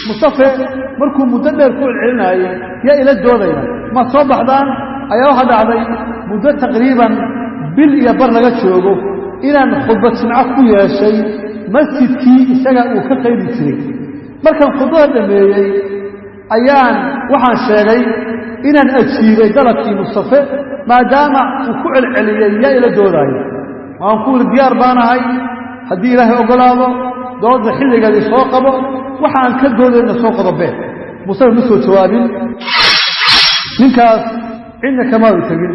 Mustafe markuu muddo dheer ku celcelinayay yaa ila doodaya ma soo baxdaan, ayaa waxaa dhacday muddo taqriiban bil iyo bar laga joogo inaan khudbad jimco ku yeeshay masjidkii isaga uu ka qaybi jiray. Markaan khudbada dhammeeyey ayaan waxaan sheegay inaan ajiibay dalabkii Mustafe, maadaama uu ku celceliyey yaa ila doodaayo. Waan ku iri diyaar baanahay haddii Ilaahay oggolaado, doodda xilligeedii soo qabo, waxa aan ka doodayna soo qodobee. Mustafe ma soo jawaabin. Ninkaas cidna kamaadu tegin.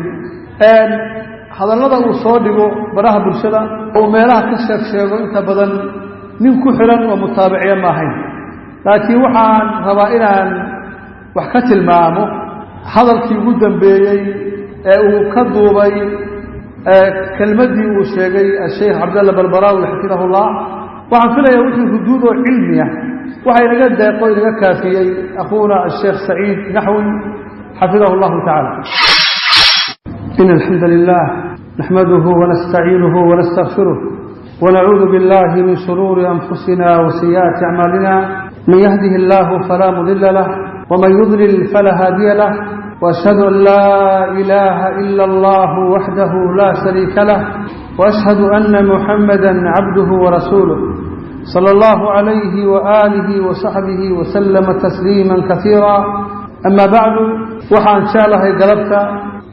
Hadallada uu soo dhigo baraha bulshada oo meelaha ka sheeg sheego inta badan nin ku xiran oo mutaabiciya ma ahayn, laakiin waxaan rabaa inaan wax ka tilmaamo hadalkii ugu dambeeyey ee uu ka duubay kelmaddii uu sheegay asheikh Cabdalla Balbaraawi xafidahullah. Waxaan filayaa wixii ruduud oo cilmi ah waxa inaga deeqo inaga kaafiyey akhuuna asheekh Saciid Naxwi xafidahu llahu tacaala. إن الحمد لله نحمده ونستعينه ونستغفره ونعوذ بالله من شرور أنفسنا وسيئات أعمالنا، من يهده الله فلا مضل له ومن يضلل فلا هادي له، وأشهد أن لا إله إلا الله وحده لا شريك له، وأشهد أن محمدا عبده ورسوله صلى الله عليه وآله وصحبه وسلم تسليما كثيرا. أما بعد، waxaan jeclahay galabta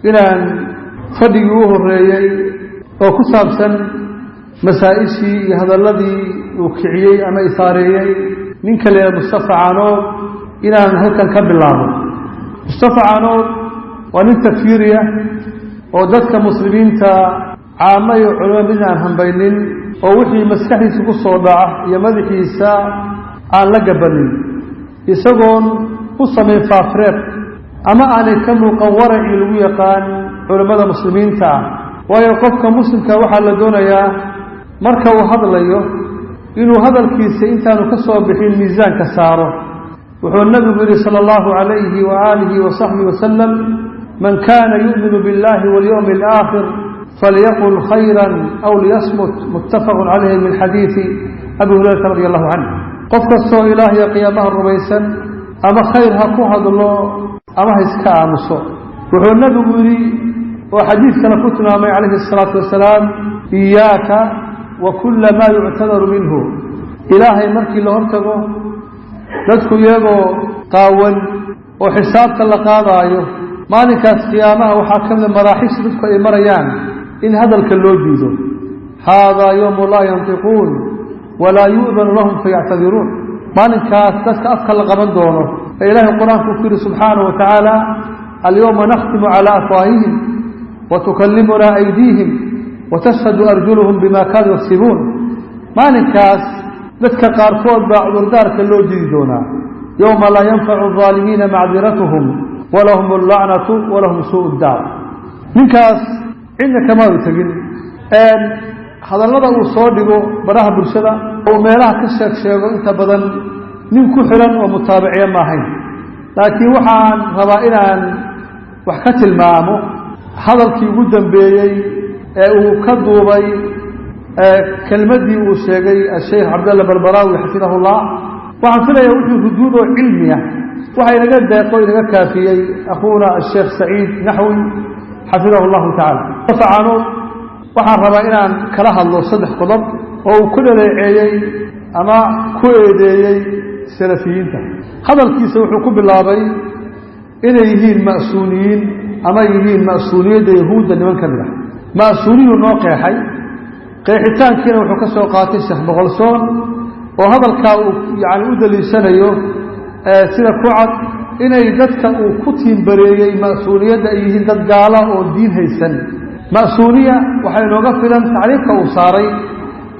inaan fadhigii u horreeyey oo ku saabsan masaa-ishii iyo hadalladii uu kiciyey ama isaareeyey ninka la yidhaha Mustafa Caanood inaan halkan ka bilaabo. Mustafa Caanood waa nin takfiiriya oo dadka muslimiinta caamo iyo culimo midna aan hambaynin, oo wixii maskaxdiisa ku soo dhaca iyo madaxiisa aan la gabanin, isagoon u samayn faafreeb ama aanay ka muuqan waracii lagu yaqaan culimmada muslimiinta ah. Waayo qofka muslimka waxaa la doonayaa marka uu hadlayo inuu hadalkiisa intaanu ka soo bixin miisaanka saaro. Wuxuu nabigu yidhi sala allahu calayhi wa aalihi wa saxbihi wasalam: man kaana yu'minu biاllahi walyowmi alaakhir falyaqul khayra aw liyasmut. Muttafaqun calayhi min xadiidi Abi Hurayrata radi allahu canh. Qof kastoo Ilaahiyo qiyaamaha rumaysan ama khayr ha ku hadlo ama ha iska aamuso. Wuxuu nabigu yidhi oo xadiid kale ku tilmaamay calayhi asalaatu wasalaam: iyaaka wa kulla maa yuctadaru minhu. Ilaahay markii la hortago dadku iyagoo qaawan oo xisaabta la qaadaayo maalinkaas qiyaamaha, waxaa ka mida maraaxiista dadku ay marayaan in hadalka loo diido. Haadaa yowmu laa yantiquun walaa yu'danu lahum fayactadiruun. Maalinkaas dadka afka la qaban doono ee Ilaahay qur-aanku ku yidhi subxaanahu wa tacaala: alyowma nakhtimu calaa afwaahihim wa tukallimunaa aydiihim wa tashhadu arjuluhum bima kaanuu yaksibuun. Maalinkaas dadka qaarkood baa cudurdaarka loo diidi doonaa. Yowma laa yanfacu aalimiina macdiratuhum walahum allacnatu walahum suu'u ddaar. Ninkaas cidna kamaadu tegin. Hadallada uu soo dhigo baraha bulshada oo meelaha ka sheeg sheego inta badan nin ku xiran oo mutaabiciya ma ahayn, laakiin waxaan rabaa inaan wax ka tilmaamo hadalkii ugu dambeeyey ee uu ka duubay kelmaddii uu sheegay asheikh Cabdalla Balbaraawi xafidahullah. Waxaan filayaa wixii ruduud oo cilmi ah waxa inaga deeqo inaga kaafiyey akhuuna asheekh Saciid Naxwi xafidahu llahu tacala. Caanood waxaan rabaa inaan kala hadlo saddex qodob oo uu ku dhaleeceeyey ama ku eedeeyey salafiyiinta. Hadalkiisa wuxuu ku bilaabay inay yihiin ma'suuniyiin ama yihiin ma'suuniyadda yahuudda niman ka mid ah. Ma'suuniyuu noo qeexay, qeexitaankiina wuxuu ka soo qaatay Sheekh Boqolsoon, oo hadalkaa uu yacani u daliishanayo sida ku cad inay dadka uu ku tiimbareeyey ma'suuniyadda ay yihiin dad gaala oo diin haysan. Ma'suuniya waxaa inooga filan tacriifka uu saaray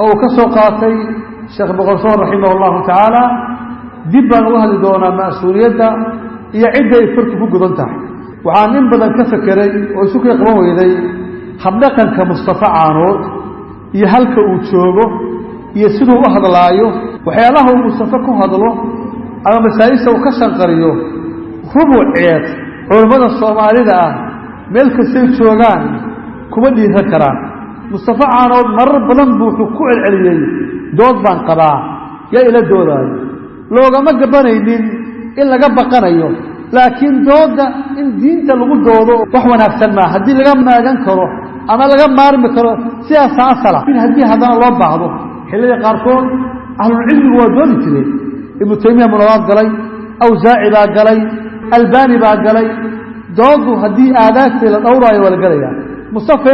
oo uu ka soo qaatay Sheekh Boqolsoon raximah allahu tacaala. Dib baan uga hadli doonaa ma'suuniyadda iyo cidda ay fartu ku gudan tahay. Waxaan in badan ka fekeray oo isu kay qaban weyday habdhaqanka Mustafa Caanood iyo halka uu joogo iyo siduu u hadlaayo. Waxyaalaha uu Mustafe ku hadlo ama masaa'isha uu ka shanqariyo rubuceed culammada Soomaalida ah meel kastay joogaan kuma dhiiran karaan. Mustafa Caanood marar badan buu wuxuu ku celceliyey dood baan qabaa, yaa ila doodaayo. Loogama gabanaynin in laga baqanayo, laakiin dooda in diinta lagu doodo wax wanaagsan maa haddii laga maagan karo ama laga maarmi karo, sidaasa asala. Haddii haddana loo baahdo, xilliyada qaarkood ahlulcilmigu waa doodi jireen. Ibnu Taymiya munawaad galay, Awsaaci baa galay, Albani baa galay. Doodu haddii aadaabtii la dhowraayo waa la gelayaa. Mustafe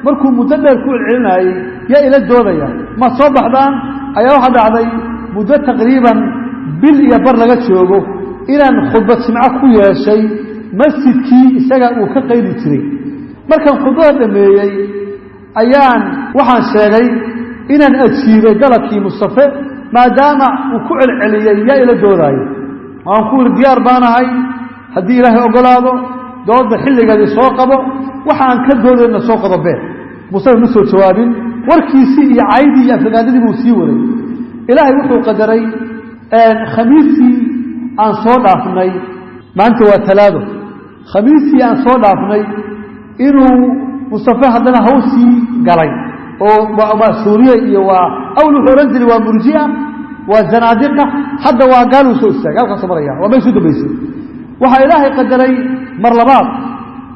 markuu muddo dheer ku celcelinayey yaa ila doodaya, ma soo baxdaan, ayaa waxaa dhacday muddo taqriiban bil iyo bar laga joogo inaan khudbad jimco ku yeeshay masjidkii isaga uu ka qayli jiray. Markaan khudbada dhameeyey ayaan waxaan sheegay inaan ajiibay dalabkii Mustafe, maadaama uu ku celceliyey yaa ila doodaayo. Waan ku yidhi diyaar baanahay haddii Ilaahay ogolaado, dooda xilligeedii soo qabo, waxa aan ka doodayna soo qodobe. Mustafe ma soo jawaabin, warkiisii iyo caydii iyo aflagaadadii buu sii waday. Ilaahay wuxuu qadaray Khamiistii aan soo dhaafnay, maanta waa Talaado, Khamiistii aan soo dhaafnay inuu Mustafe haddana hawsii galay oo waa Suuriye iyo waa awl wuxuu odhan jiray waa murjia, waa zanaadiqa, hadda waa gaaluu soo istaagay, halkaasoo maraya waa meeshuu dambaysay. Waxaa Ilaahay qadaray mar labaad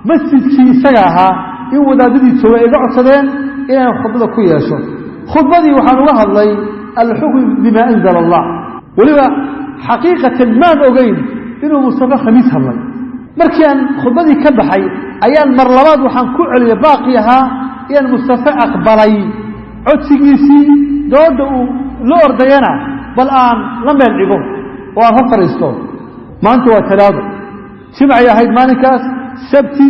masjidkii isaga ahaa in wadaadadii jooga ay iga codsadeen inaan khudbada ku yeesho. Khudbadii waxaan uga hadlay alxukm bima anzala Allah. Weliba xaqiiqatan maan ogeyn inuu Mustafe Khamiis hadlay. Markii aan khudbadii ka baxay ayaan mar labaad waxaan ku celiyay baaqi ahaa inaan Mustafe aqbalay codsigiisii, dooda uu la ordayana bal aan la meel dhigo oo aan hor fadhiisto. Maanta waa Talaado, jimcay ahayd maalinkaas, Sabti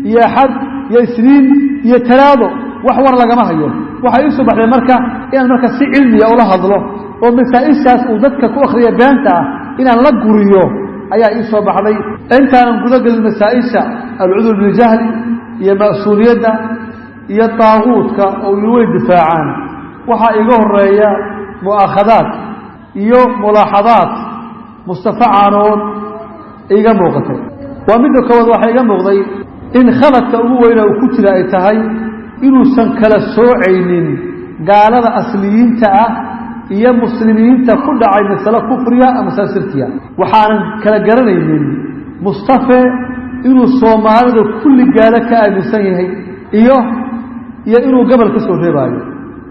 iyo Axad iyo Isniin iyo Talaado wax war lagama hayo. Waxaa ii soo baxday marka inaan marka si cilmiya ula hadlo oo masaa-ishaas uu dadka ku akhriya beenta ah inaan la guriyo ayaa ii soo baxday. Intaanan gudagelin masaa-isha alcudur biljahli iyo ma'suuliyadda iyo daaguudka oo way difaacaan, waxaa iga horeeya mu'aakhadaad iyo mulaaxadaad Mustafa Caanood iiga muuqatay. Waa midda koowaad, waxaa iga muuqday in khaladka ugu weyna uu ku jira ay tahay inuusan kala soocaynin gaalada asliyiinta ah iyo muslimiinta ku dhacay masalo kufriya ama masalo shirkiya. Waxaanan kala garanaynin Mustafe inuu Soomaalida kulli gaalo ka aaminsan yahay iyo inuu gobol ka soo reebaayo,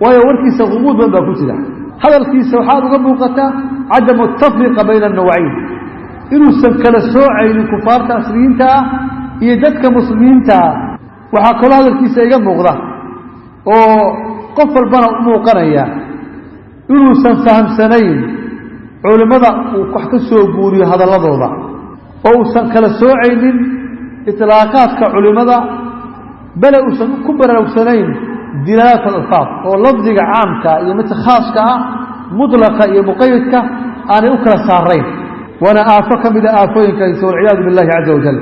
waayo warkiisa qumuud badan baa ku jira. Hadalkiisa waxaad uga muuqataa cadamu tafriqa bayna annawcayn, inuusan kala soocaynin kufaarta asliyiinta ah iyo dadka muslimiinta ah. Waxaa kaloo hadalkiisa iga muuqda oo qof walbana u muuqanaya inuusan fahamsanayn culimmada uu wax ka soo guuriyo hadalladooda, oo uusan kala soocaynin itlaaqaadka culimmada, bale uusan ku baraarugsanayn dilaalaat alalfaad oo lafdiga caamka iyo midka khaaska ah, mutlaqa iyo muqayadka aanay u kala saarayn. Waana aafo ka mida aafooyinka hayse, walciyaadu billahi caza wajal.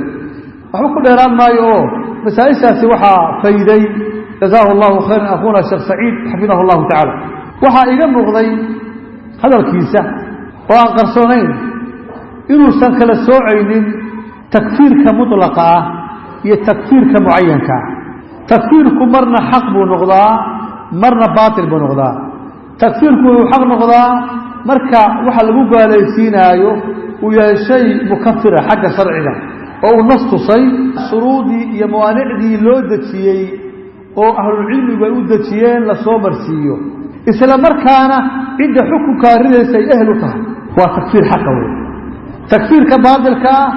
Waxba ku dheeraan maayo oo masaa-ishaasi waxaa fayday, jazaahu Allahu khayran, akhuuna Sheekh Saciid xafidahu Allahu tacala. Waxaa iga muuqday hadalkiisa oo aan qarsoonayn inuusan kala soocaynin takfiirka mutlaqa ah iyo takfiirka mucayanka ah. Takfiirku marna xaq buu noqdaa, marna baatil buu noqdaa. Takfiirku wuxuu xaq noqdaa marka waxa lagu gaalaysiinaayo uu yahay shay mukafira xagga sharciga oo uu nas tusay, shuruudii iyo mawaanicdii loo dejiyey oo ahlulcilmigu ay u dejiyeen lasoo marsiiyo, isla markaana cidda xukunkaa ridaysa ay ehel u tahay. Waa takfiir xaqa wey. Takfiirka baatilka ah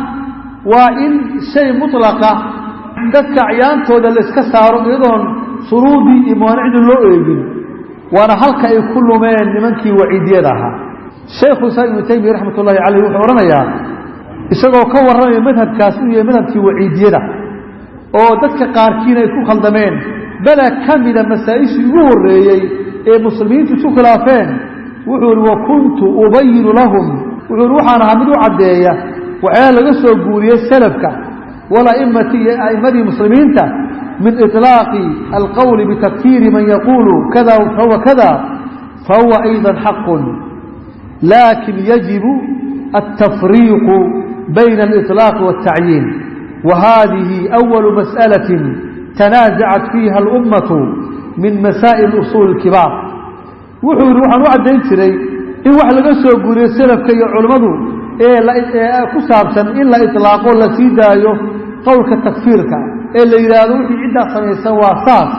waa in shay mutlaqa dadka acyaantooda la iska saaro iyadoon shuruudii iyo mawaanicdii loo eegin, waana halka ay ku lumeen nimankii waciidiyada ahaa. Shaykhu Islaam Ibnu Taymiya raxmat ullahi caleyh wuxuu odhanayaa, isagoo ka warramaya madhabkaas inuu yahay madhabkii waciidiyada oo dadka qaarkiina ay ku khaldameen, bala ka mida masaa-ishii ugu horreeyey ee muslimiintu isu khilaafeen, wuxuu ihi wa kuntu ubayinu lahum, wuxuu ihi waxaan ahaa mid u caddeeya waxyaala laga soo guuriyey salafka wala'immati iyo a'immadii muslimiinta min iطlaaqi alqowli bitakfiiri man yaquulu kada fahuwa kada fahuwa ayضa xaqu, lakin yajibu altafriiqu bayna aliطlaaqi waالtacyiin, wahadihi أwalu masأalaة tanaazacat fiiha alummatu min masaa'il usuul اkibaar. Wuxuu yihi waxaan u caddayn jiray In wax laga soo guuriyo salafka iyo culimmadu ee ku saabsan in la itlaaqo, la sii daayo qowlka takfiirka ee la yidhaahdo wixii ciddaa samaysan waa saas,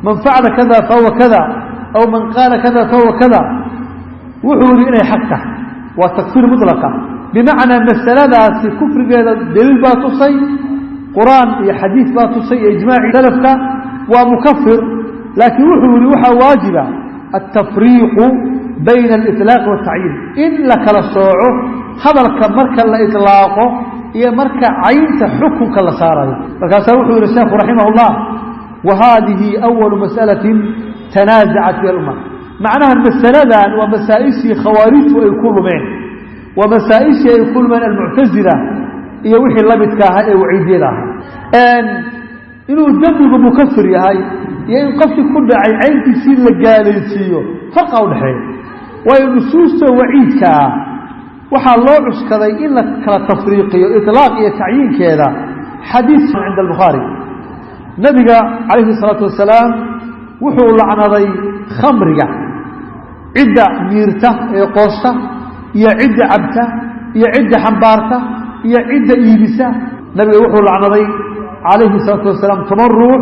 man facala kada fahuwa kada aw man qaala kada fahuwa kada, wuxuu yihi inay xaq tahay waa takfiir mutlaqa. Bimacnaa masaladaasi kufrigeeda daliil baa tusay, qur-aan iyo xadiis baa tusay iyo ijmaaci salafka, waa mukafir. Laakiin wuxuu yihi waxaa waajiba altafriiqu bayna aliطlaaqi waltacyiin, in la kala sooco hadalka marka la iطlaaqo iyo marka caynta xukunka la saarayo. Markaasaa wuxuu yihi sheekhu raximah اllah, wa haadihi awalu mas'alatin tanaazacat fiha alumma. Macnaha masaladan waa masaa-ishii khawaarijtu ay ku lumeen, waa masaa-ishii ay ku lumeen almuctasila iyo wixii la midka ahaa ee waciidiyada ahaa. Inuu dembigu mukafir yahay iyo in qofkii ku dhacay cayntiisii la gaalaysiiyo farqa udhexeeya. Waayo nusuusta waciidka ah waxaa loo cuskaday in la kala tafriiqiyo iطlaaq iyo tacyiinkeeda. Xadiis cinda albukhaari, nabiga calayhi الsalaatu wasalaam wuxuu lacnaday khamriga, cidda miirta ee qoosta iyo cidda cabta iyo cidda xambaarta iyo cidda iibisa. Nabiga wuxuu lacnaday calayhi الsalaatu wasalaam 10 ruux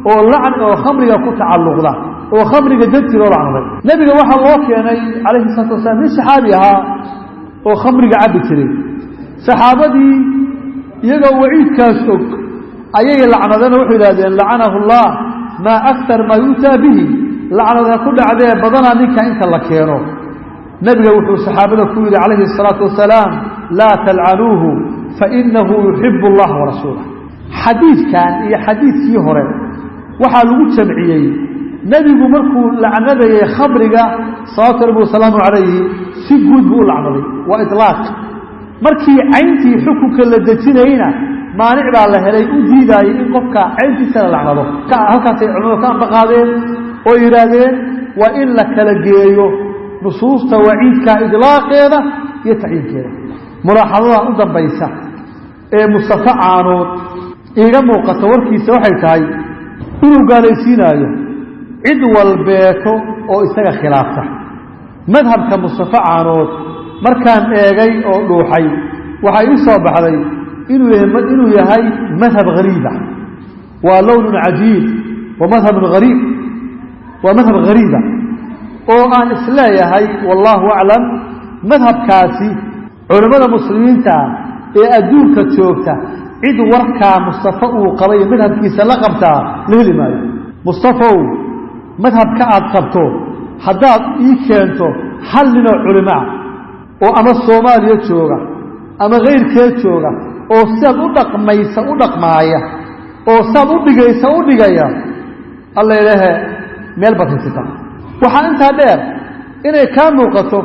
oo lacn oo khamriga ku tacalluqda oo khamriga dartii loo lacnaday. Nebiga waxaa loo keenay calayhi الsalatu wasalaam nin saxaabi ahaa oo khamriga cabbi jiray. Saxaabadii iyagoo waciidkaas og ayay lacnadeen oo wuxuu yidhahdeen lacanahu allah maa aktar maa yu'taa bihi, lacnada ku dhacdee badanaa ninka inta la keeno. Nebiga wuxuu saxaabada ku yidhi calayhi الsalaatu wasalaam laa talcanuuhu fainahu yuxibu allaha warasuulah. Xadiidkan iyo xadiidkii hore waxaa lagu jamciyey nebigu markuu lacnadayay khamriga salawatu rabbi wasalaamu calayhi si guud buu u lacnaday, waa iطlaaq. Markii cayntii xukunka la dejinayna maanic baa la helay u diidaayay in qofka cayntiisa la lacnado. Halkaasay culimadu ka ambaqaadeen oo yidhaahdeen waa in la kala geeyo nusuusta waciidka idlaaqeeda iyo tacyiinkeeda. Mulaaxadada u dambaysa ee Mustafa Caanood iiga muuqata warkiisa waxay tahay inuu gaalaysiinaayo cid walbeeto oo isaga khilaafta madhabka Mustafa Caanood. Markaan eegay oo dhuuxay waxaa ii soo baxday inuu yahay madhab hariiba, waa lownun cajiib wa madhabun hariib, waa madhab hariiba oo aan isleeyahay wallaahu aclam madhabkaasi culimmada muslimiinta ee adduunka joogta cid warkaa Mustafa uu qabay madhabkiisa la qabtaa la heli maayo. Mustafow, madhabka aad qabto haddaad ii keento hal ninoo culimo ah oo ama Soomaaliya jooga ama kayrkeed jooga oo sidaad u dhaqmaysa u dhaqmaaya oo sidaad u dhigaysa u dhigaya, alla ilaahe meel baad haysataa. Waxaa intaa dheer inay kaa muuqato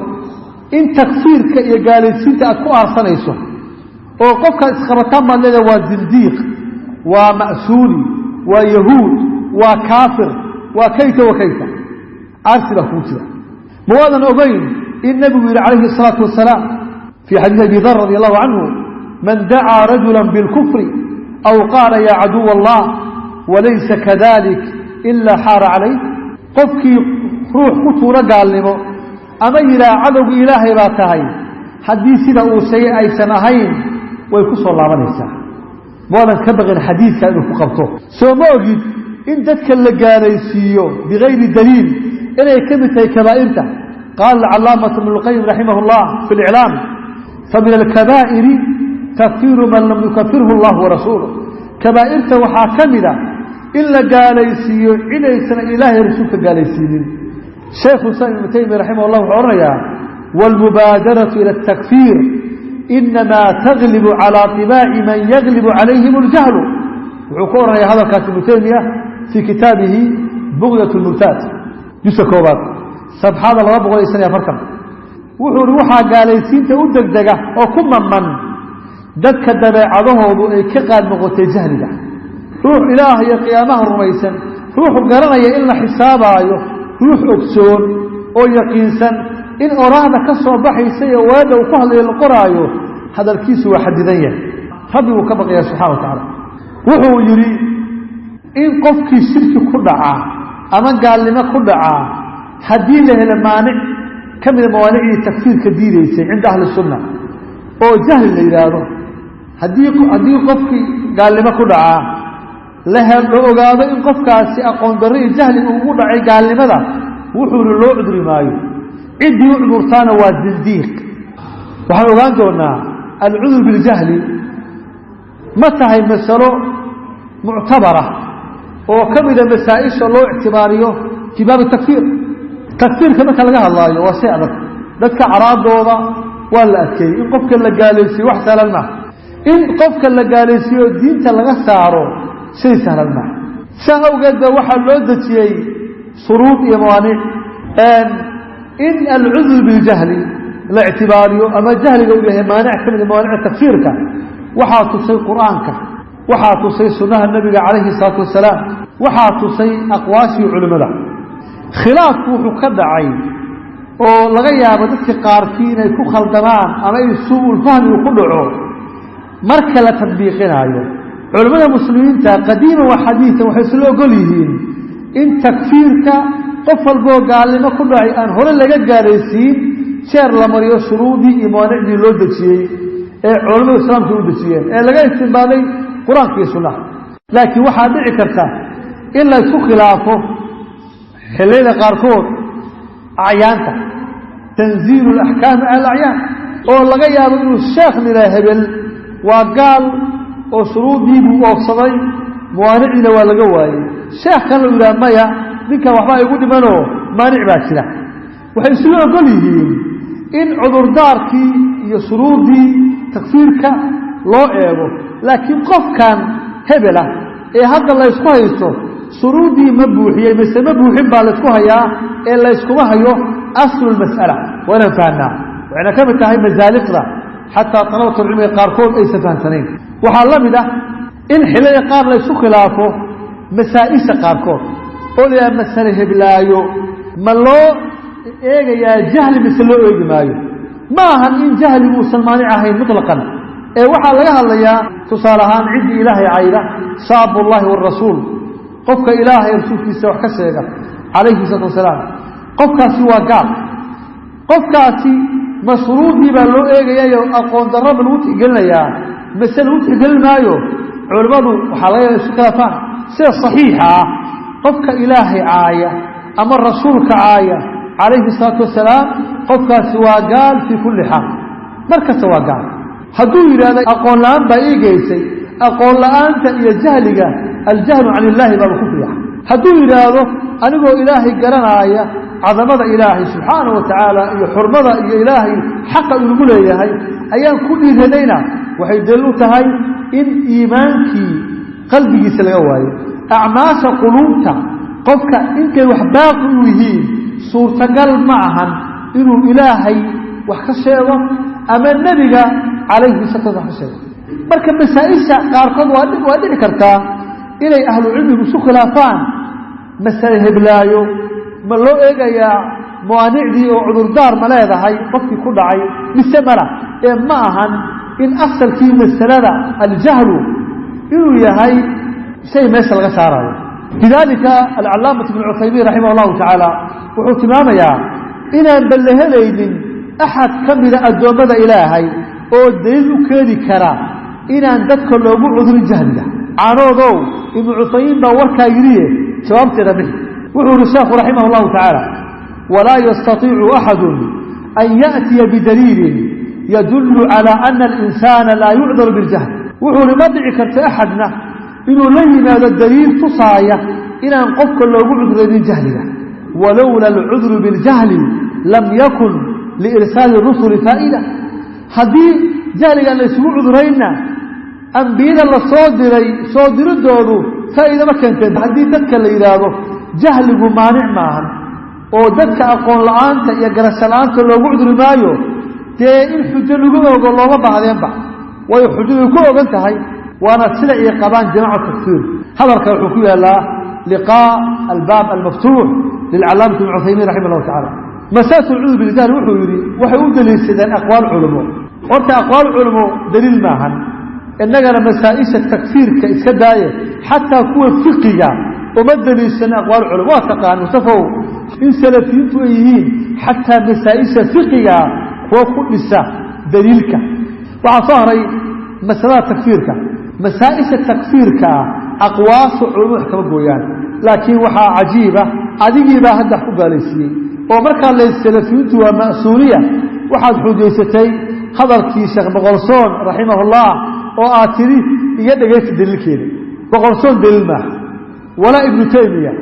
in takfiirka iyo gaalaysiinta aad ku aarsanayso oo qofkaad isqabataan baad leedahay waa zindiiq, waa ma'suuli, waa yahuud, waa kaafir, waa kayta wa kayta. Aarsi baa kugu jira. Ma waadan ogeyn in nebigu yidhi calayhi الsalaatu wasalaam fii xadiisi abi dar radi allahu canhu, man dacaa rajula bilkufri aw qaala yaa caduw allah walaysa kadalik ilaa xaara calayh, qofkii ruux ku tuuro gaalnimo ama yidhaah cadowga ilaahay baa tahay, haddii sida uu sheegay aysan ahayn way ku soo laabanaysaa. Ma waadan ka baqin xadiidka inuu ku qabto? Soo ma ogid in dadka la gaalaysiiyo bigayri daliil inay ka mid tahay kabaa'irta? Qaala alcalaamatu ibnu lqayim raximah اllah fi liclaam, famin alkabaa'iri takfiiru man lam yukafirhu allah warasuuluh. Kabaa'irta waxaa ka mida in la gaalaysiiyo cidaysan ilaahay rasuulka gaalaysiinin. Shaykhu islam ibnu taymiya raximah llah wuxuu odhanayaa wاlmubaadaratu ila اtakfiir inamaa taglibu calى طibaaci man yaglibu calayhim اljahlu. Wuxuu ku odhanaya hadalkaas ibnu taymiya fii kitaabihi bugyat lmurtaad, juska koobaad, safxada 245. Wuxuu ihi waxaa gaalaysiinta u degdega oo ku maman dadka dabeecadahoodu ay ka qaad noqotay jahliga. Ruux ilaah iyo qiyaamaha rumaysan, ruux garanaya in la xisaabaayo, ruux ogsoon oo yaqiinsan in oraahda ka soo baxaysa ee waadha uu ku hadlayo la qoraayo, hadalkiisu waa xadidan yahay, rabbi wuu ka baqaya subxana wa tacaala. Wuxuu yidhi in qofkii shirki ku dhacaa ama gaalnimo ku dhacaa haddii la helo maanic ka mida mawaanicdii takfiirka diideysay cinda ahli sunna oo jahli la yidhaahdo, haddii qofkii gaalnimo ku dhacaa la ogaado in qofkaasi aqoon darro iyo jahli ugu dhacay gaalnimada, wuxuu ihi loo cudri maayo, ciddii u cudurtaana waa zindiiq. Waxaan ogaan doonaa alcudur biljahli ma tahay masalo muctabara oo ka mida masaa-isha loo ictibaariyo fii baabi takfiir. Takfiirka marka laga hadlaayo waa shay adag, dadka caraadooda waa la adkeeyey. In qofka la gaalaysiiyo wax sahlan maaha, in qofka la gaalaysiiyo diinta laga saaro shay sahlan maaha. Saa awgeed ba waxaa loo dejiyey shuruud iyo mawaaniic in alcudur biljahli la ictibaariyo ama jahliga uu yahay maanic ka mida mawaanicda takfiirka. Waxaa tusay qur-aanka, waxaa tusay sunnaha nebiga calayhi salaatu wasalaam, waxaa tusay aqwaashii culimmada. Khilaafku wuxuu ka dhacay oo laga yaabo dadka qaarkii inay ku khaldamaan ama ay suu-ulfahmi uu ku dhaco marka la tadbiiqinaayo. Culimmada muslimiinta qadiiman wa xadiidan waxay isla ogol yihiin in takfiirka qof walboo gaalnimo ku dhacay aan hore laga gaalaysiin jeer la mariyo shuruudii iyo mawaanicdii loo dejiyey ee culamadu islaamka u dejiyeen ee laga istimbaaday qur-aanka iyo sunnaha. Laakiin waxaa dhici karta in la isku khilaafo xilliyada qaarkood acyaanta, tanziilu alaxkaami cala alacyaan, oo laga yaabo inuu sheekh lihaa hebel waa gaal oo shuruudii buu oofsaday, mawaanicdiina waa laga waayey. Sheekh kalena uu yidhaha maya, ninkan waxbaa igu dhimanoo maanic baa jira. Waxay isla ogol yihiin in cudurdaarkii iyo shuruudii takfiirka loo eego, laakiin qofkan hebelah ee hadda la ysku haysto shuruuddii ma buuxiyey mise ma buuxin baa laysku hayaa, ee layskuma hayo aslulmas'ala. Waa inaan fahnaa, waxayna ka mid tahay masaaliqda xataa talabatulcilmiga qaarkood aysan fahamsanayn. Waxaa la mid ah in xillada qaar la ysku khilaafo masaa-isha qaarkood oo la yidhaha masale heblaayo ma loo eegayaa jahli mise loo eegi maayo. Ma ahan in jahligu uusan maanic ahayn mutlaqan, ee waxaa laga hadlayaa tusaale ahaan ciddii ilaahay cayda, saabullahi waarasuul, qofka ilaahay rasuulkiisa wax ka sheega calayhi salaatu wasalaam, qofkaasi waa gaal. Qofkaasi ma shuruudii baa loo eegayayo aqoon darro ma lagu tixgelinayaa mise lagu tixgelin maayo? Culimmadu waxaa laga yaaba isu khilaafaan. Sida saxiixa ah, qofka ilaahay caaya ama rasuulka caaya calayhi salaatu wasalaam, qofkaasi waa gaal fii kulli xaal, mar kasta waa gaal. Hadduu yidhahdo aqoon la-aan baa ii geysay, aqoon la-aanta iyo jahliga, aljahlu can illaahi baaba kufriya. Hadduu yidhaahdo anigoo ilaahay garanaaya cadamada ilaahay subxaanahu wa tacaala iyo xurmada iyo ilaahay xaqa inugu leeyahay ayaan ku dhiiradayna, waxay daliil u tahay in iimaankii qalbigiisa laga waayo. Acmaasha quluubta qofka intay wax baaqi u yihiin suurtagal ma ahan inuu ilaahay wax ka sheego ama nebiga calayhi salatu wax ka sheego. Marka masaa-isha qaarkood waa dhici kartaa inay ahlu cilmigu isu khilaafaan masale heblaayo ma loo eegayaa mawaanicdii oo cudurdaar ma leedahay qofkii ku dhacay mise mala, ee ma ahan in asalkii masalada aljahlu inuu yahay shay meesha laga saarayo. Lidaalika alcalaamatu ibnu cuthaymiin raximah allahu tacaala wuxuu tilmaamayaa inaan ba la helaynin axad ka mida addoommada ilaahay oo daliil u keeni kara inaan dadka loogu cudurin jahliga. Caanoodow ibnu cuthaymiin baa warkaa yidhiye jawaabteeda bixi. Wuxuu yihi sheekhu raximah allahu tacaala: walaa yastatiicu axadu an yaأtiya bidaliilin yadullu calى ana alinsaana laa yucdaru biljahl. Wuxuu ihi ma dhici karto axadna inuu la yimaado daliil tusaaya inaan qofka loogu cuduraynin jahliga. Walowla alcudru biاljahli lam yakun liirsaali rusuli faa'ida. Haddii jahligaan la isugu cudurayna, ambiyada la soo diray soo diridoodu faa'iida ma keenteen. Haddii dadka la yidhaahdo jahligu maanic maahan oo dadka aqoon la-aanta iyo garasho la-aanta loogu cuduri maayo, dee in xujo lagu ogo looma baahdeenba, waayo xujadu ku ogan tahay. Waana sida ay qabaan jamaca takfiir. Hadalka wuxuu ku yaalaa liqaa albaab almaftuux lilcalaamati ibn cuthaymiin raximah allahu tacala. Masalatu alcudur biljahl wuxuu yidhi waxay u daliishadeen aqwaal culimo. Horta aqwaal culimo daliil maahan, innagana masaa-isha takfiirka iska daaye, xataa kuwa fiqiga Uma daliishana aqwaal culama. Waa taqaan Mustafow in salafiyiintu ay yihiin xataa masaa-isha fiqiga kuwa ku dhisa daliilka. Waxaa soo haray masalada takfiirka. Masaa-isha takfiirka ah aqwaasha culamadu wax kama gooyaan, laakiin waxaa cajiiba adigiibaa hadda wax ku gaalaysiiyey oo markaa la salafiyiintu waa ma'suuniya. Waxaad xujaysatay hadalkii Sheekh Boqolsoon raximahullah oo aad tidhi iga dhegaysta daliilkeeda. Boqolsoon daliil maaha, walaa Ibnu Taymiya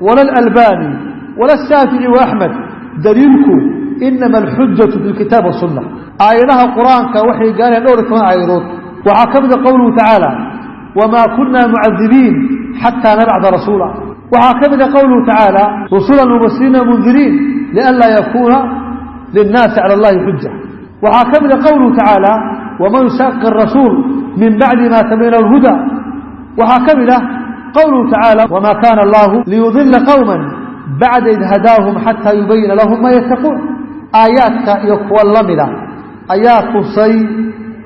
wala Alalbani wala Ashaafici wa Axmed. Daliilku inama alxujatu fi lkitaab wasunna. Aayadaha qur-aanka waxay gaarayaan dhowr iyo toban aayadood. Waxaa ka mid a qowluhu tacaala: wamaa kunna mucadibiin xataa nabcda rasuula. Waxaa ka mid a qowluhu tacaala: rusulan mubashiriina mundiriin lianlaa yakuuna linnaasi cala allahi xuja. Waxaa ka mid a qowluhu tacaala: waman yushaaqi rasuul min bacdi ma tabayana alhuda. Waxaa ka mid ah qowluhu tacaala: wamaa kaana allahu liyudila qowma bacda id hadaahum xataa yubayina lahum maa yattaquun. Aayaadka iyo kuwa la mida ayaa tusay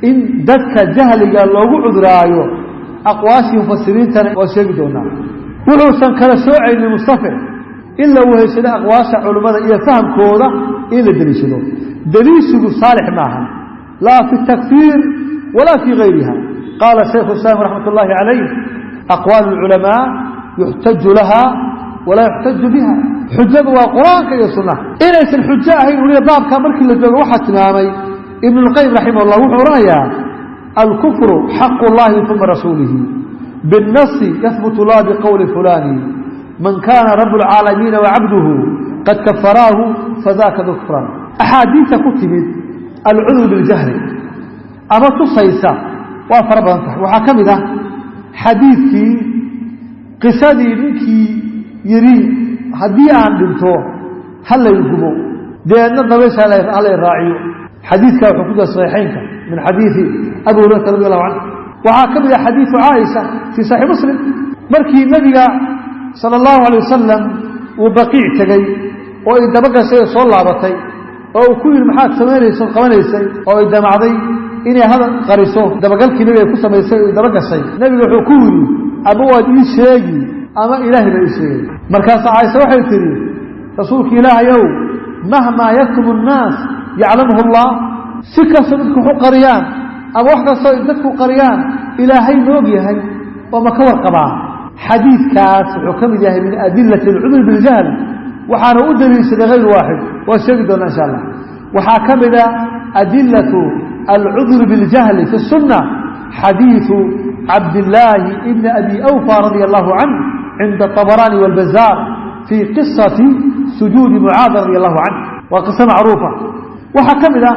in dadka jahliga loogu cuduraayo. Aqwaashii mufasiriintana waa sheegi doonaa. Wuxuusan kala soocaynin Mustafe in la weheshado aqwaasha culummada iyo fahamkooda in la deliishado. Deliishigu saalix maaha, laa fi takfiir walaa fii gayriha. Qaala shaykhu islaam raxmat ullaahi calayh: aqwaal alculamaa yuxtaju laha walaa yuxtaju biha. Xujadu waa qur-aanka iyo sunnaha. Inaysan xujo ahayn weliba baabkaa markii la joogo waxaa tilmaamay Ibn اlqayim raximah اllah. Wuxuu odhanayaa: alkufru xaqu llahi uma rasuulihi biالnasi yahbutu la biqowli fulani, man kana rabu اlcaalamiina wacabduhu qad kafaraahu fadaka dukfran. Axaadiista ku timid alcudru biاljahli ama tusaysa waa fara badan tahay. Waxaa ka mid ah xadiidkii qisadii ninkii yidhi: haddii aan dhinto ha lay gubo, deedna dabaysha halay raaciyo. Xadiidka wuxuu ku jira saxiixaynka min xadiidi Abi Hurayrata radi allahu canhu. Waxaa ka mid ah xadiidu Caaisha fii Saxiix Muslim, markii nebiga sala allahu alay wasalam uu Baqiic tegey oo ay daba gashay oo soo laabatay oo uu ku yidhi: maxaad samaynaysa od qabanaysay? Oo ay damacday inay hadal qariso dabagalkii nebiga ay ku samaysay oo daba gashay. Nebiga wuxuu ku yidhi: ama waad ii sheegi ama ilaahay baa ii sheegay. Markaasa Caaisha waxay tidhi: rasuulka Ilaahayow, mahmaa yaktumu annaas yaclamuhu allah. Si kastoo dadku wax u qariyaan ama wax kastoo dadku qariyaan, Ilaahay ma og yahay oo ma ka warqabaa? Xadiidkaas wuxuu ka mid yahay min adilati alcudri biljahl, waxaana u daliishaday hayr waaxid, waa sheegi doonaa insha allah. Waxaa ka mida adilatu alcudri biاljahli fi الsunna xadiiثu Cabdillaahi ibni Abi Awfa radia allahu canh cinda الطabaraani wاlbazaar fii qisati sujuudi Mucaad radi allahu canh, waa qiso macruufa. Waxaa ka mid ah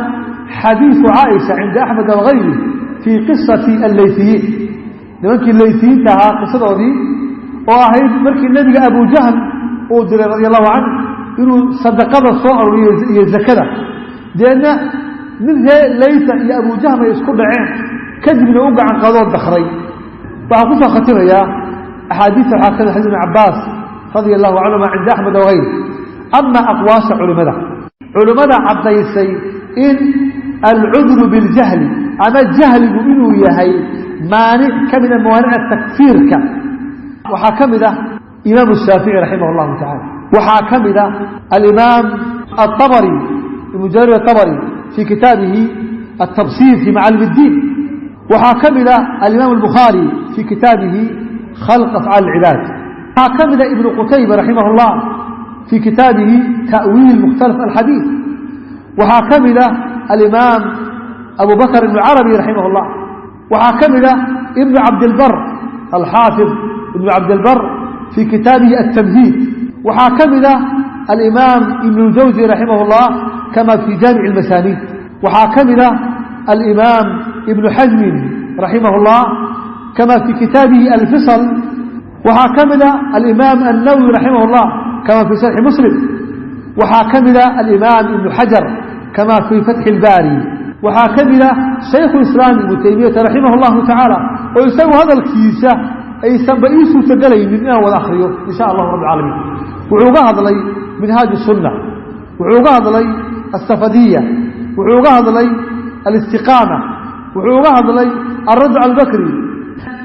xadiiثu Caaisha cinda Axmed wagayri fii qisati alleyfiyiin, nimankii leyfiyiinta ahaa qisadoodii oo ahayd markii nebiga Abu Jahl uu diray radi allahu canh inuu sadaqada soo aruuriyo iyo zakada, deedna mid ree Layta iyo Abu Jahm ay isku dhaceen, kadibna u gacan qadoo dakray. Waxaan kusoo khatimayaa axaadiista. Waxaa kamid xadis Ibn Cabaas radia allahu canhuma cinda Axmed wagayri. Ama aqwaasha culimmada, culimmada caddaysay in alcudru biاljahli ama jahligu inuu yahay maanic ka mida mawaanica takfiirka, waxaa ka mid ah Imaam Shaafici raximah اllahu tacala. Waxaa ka mid ah alimaam aلطabri, Ibnu Jarir aلطabri fii kitaabihi الtabsir fi macaalim اddiin. Waxaa ka mid ah alimaam الbukhaari fii kitaabihi khalq afcaal اlcibaad. Waxaa ka mid ah Ibnu Qutayba raximah اllah fii kitaabihi ta'wiil mukhtalif alxadiid. Waxaa ka mid ah alimaam Abu Bakr Ibn Carabi raximah اllah. Waxaa ka mid ah Ibnu Cabdilbar, alxaafid Ibnu Cabdilbar fii kitaabihi الtamhiid. Waxaa ka mid ah alimaam Ibn اljawzi raximah اllah kama fii jaamic اlmasaaniid. Waxaa ka mid ah alimaam Ibnu Xasmin raximah اllah kama fii kitaabihi alfisal. Waxaa ka mid ah alimaam الnawowi raximah اllah kama fii sharxi Muslim. Waxaa ka mid ah alimaam Ibnu Xajar kama fii Fatxi اlbaari. Waxaa ka mid ah Shaykhu Islaam Ibnu Taymiyata raximah اllahu tacaala, oo isagu hadalkiisa aysanba ii suurtagelaynin inaan wada akriyo insha allahu rabb alcaalamiin. Wuxuu uga hadlay Minhaaj الsunna, wuxuu uga hadlay asafadiya, wuxuu uga hadlay alistiqaama, wuxuu uga hadlay alradd cala albakri.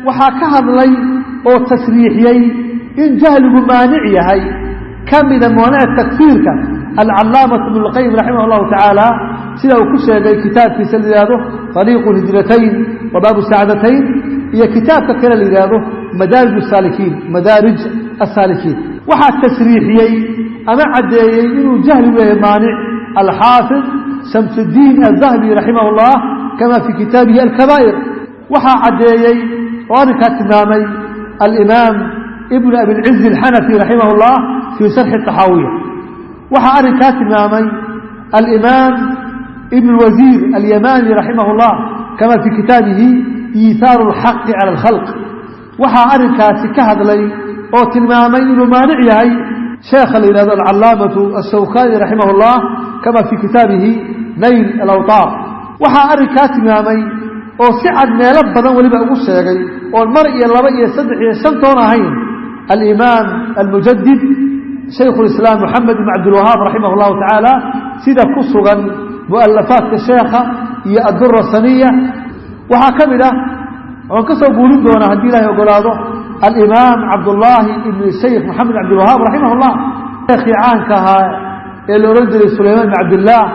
Waxaa ka hadlay oo tasriixiyey In jahligu maanic yahay ka mida mawaanic takfiirka alcalaamatu ibnu lqayim raximah allahu tacaala sida uu ku sheegay kitaabkiisa la yidhaahdo طariiqu lhijratayn wa baabu saacdatayn, iyo kitaabka kale la yidhaahdo madaarij asaalikiin, madaarij asaalikiin. Waxaa tasriixiyey ama caddeeyey inuu jahligu yahay maanic alxaafid shamsudiin aldahabi raximah اllah kama fii kitaabihi alkabaa'ir. Waxaa caddeeyey oo arrinkaa tilmaamay alimaam ibn abilcizi alxanafi raximah اllah fii sharxi طaxaawiya. Waxaa arrinkaa tilmaamay alimaam ibn اlwasiir alyamani raximah اllah kama fii kitaabihi iithaaru اlxaqi cala alkhalq. Waxaa arrinkaasi ka hadlay oo tilmaamay inuu maanic yahay sheekha la yidhahdo alcalaamatu ashawkani raximah اllah kama fii kitaabihi nayl alawtaar. Waxaa arrinkaa tilmaamay oo si cad meelo badan weliba ugu sheegay oon mar iyo laba iyo saddex iyo shan toon ahayn alimaam almujadid shaykhu lislaam moxamed ibn cabdilwahaab raximah اllahu tacaala, sida ku sugan mu'alafaadka sheekha iyo addura saniya. Waxaa ka mid ah oon ka soo guurin doonaa haddii ilahay ogolaado alimaam cabdullaahi ibn shaykh moxamed cabdilwahaab raximah اllah, sheekhii caanka ahaa ee la odhan jiray sulaymaan ibn cabdillaah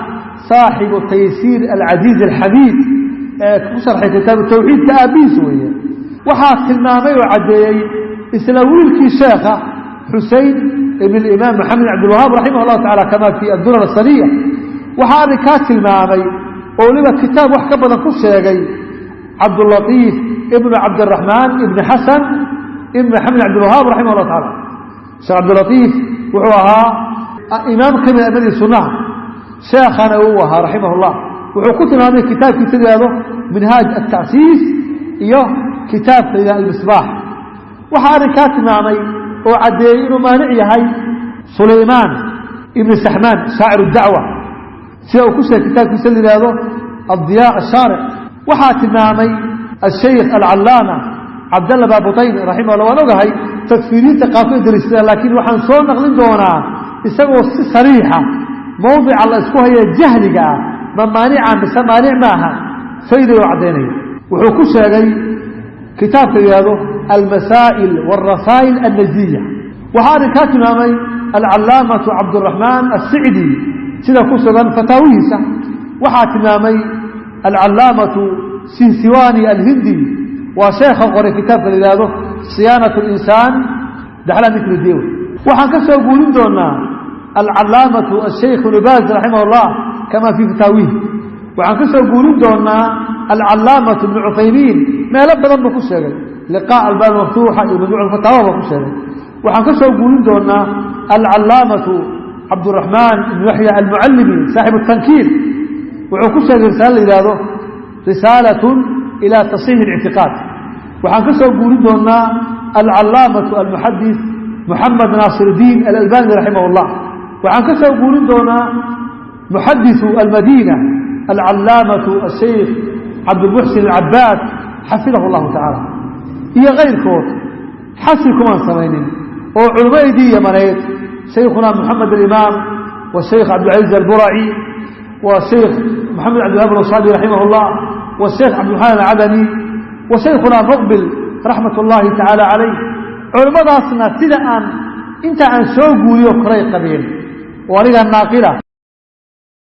saaxibu taysiir alcasiiz alxamiid ee ku sharxay kitaabu tawxiidka aabbihiis weeye. Waxaa tilmaamay oo caddeeyey isla wiilkii sheekha xusein ibn imaam moxamed cabdilwahaab raximah llahu tacala kama fii addurar asaniya. Waxaa arrinkaa tilmaamay oo weliba kitaab wax ka badan ku sheegay cabdulatiif ibnu cabdiraxmaan ibni xasan ibn maxamed cabdilwahaab raximah llahu tacala. Sheekh cabdilatiif wuxuu ahaa imaam ka mid amadii sunnaha, sheekhana uu ahaa raximah llah. Wuxuu ku tilmaamay kitaabkiisa yihahdo minhaaj altacsiis iyo kitaabka la yihahdo almisbaax. Waxaa arrinkaa tilmaamay oo caddeeyey inuu maanic yahay sulaymaan ibni saxmaan shaacir dacwa sida uu ku sheegay kitaabkiisa la yihahdo addiyaa ashaaric. Waxaa tilmaamay ashaykh alcalaama cabdalla baabutayn raximah llah. Waan ogahay takfiiriinta qaarkood daliishadaan, laakiin waxaan soo naqlin doonaa isagoo si sariixa mawdica la isku haya jahliga ah ma maanica mise maanic maaha fayday oo caddaynaya. Wuxuu ku sheegay kitaabka yihahdo almasaa'il waalrasaa'il alnajiya. Waxaa arrinkaa tilmaamay alcalaamatu cabduraxmaan assicdi sida ku sugan fataawihiisa. Waxaa tilmaamay alcalaamatu sinsiwani alhindi, waa sheekha qoray kitaabka la yihahdo siyaanat linsaan daxlaa mikridew. Waxaan ka soo guurin doonaa alcalaamatu ashaykh ibnu baaz raximah اllah kama fii fataawihi. Waxaan ka soo guurin doonaa alcalaamatu ibnu cuthaymiin, meelo badan buu ku sheegay, liqaa albaab maftuuxa iyo majmuuc fataawa buu ku sheegay. Waxaan ka soo guurin doonaa alcalaamatu cabduraxmaan ibnu yaxya almucallimi saaxibu tankiir, wuxuu ku sheegay risaale la yihahdo risaalatun ila tasiixi اlictiqaad. Waxaan ka soo guurin doonaa alcalaamatu almuxadis moxamed naasirdiin alalbani raximah اllah. Waxaan ka soo guurin doonaa muxadiثu almadiina alcalaamatu ashaykh cabdilmuxsin alcabaad xafidahu اllahu tacaala iyo kayrkood. Xasri kumaan samaynin oo culimmadeydii yamaneed shaykhuna moxamed alimaam washaykh cabdilcaziiz alburaci wa shaykh moxamed cabdilwahab alwasabi raximah اllah wa shaykh cabdilxanan alcadani wa shaykhuna muqbil raxmat اllahi tacaala calayh, culimmadaasna sida aan inta aan soo guuriyo koray qabeen oo anigaa naaqila.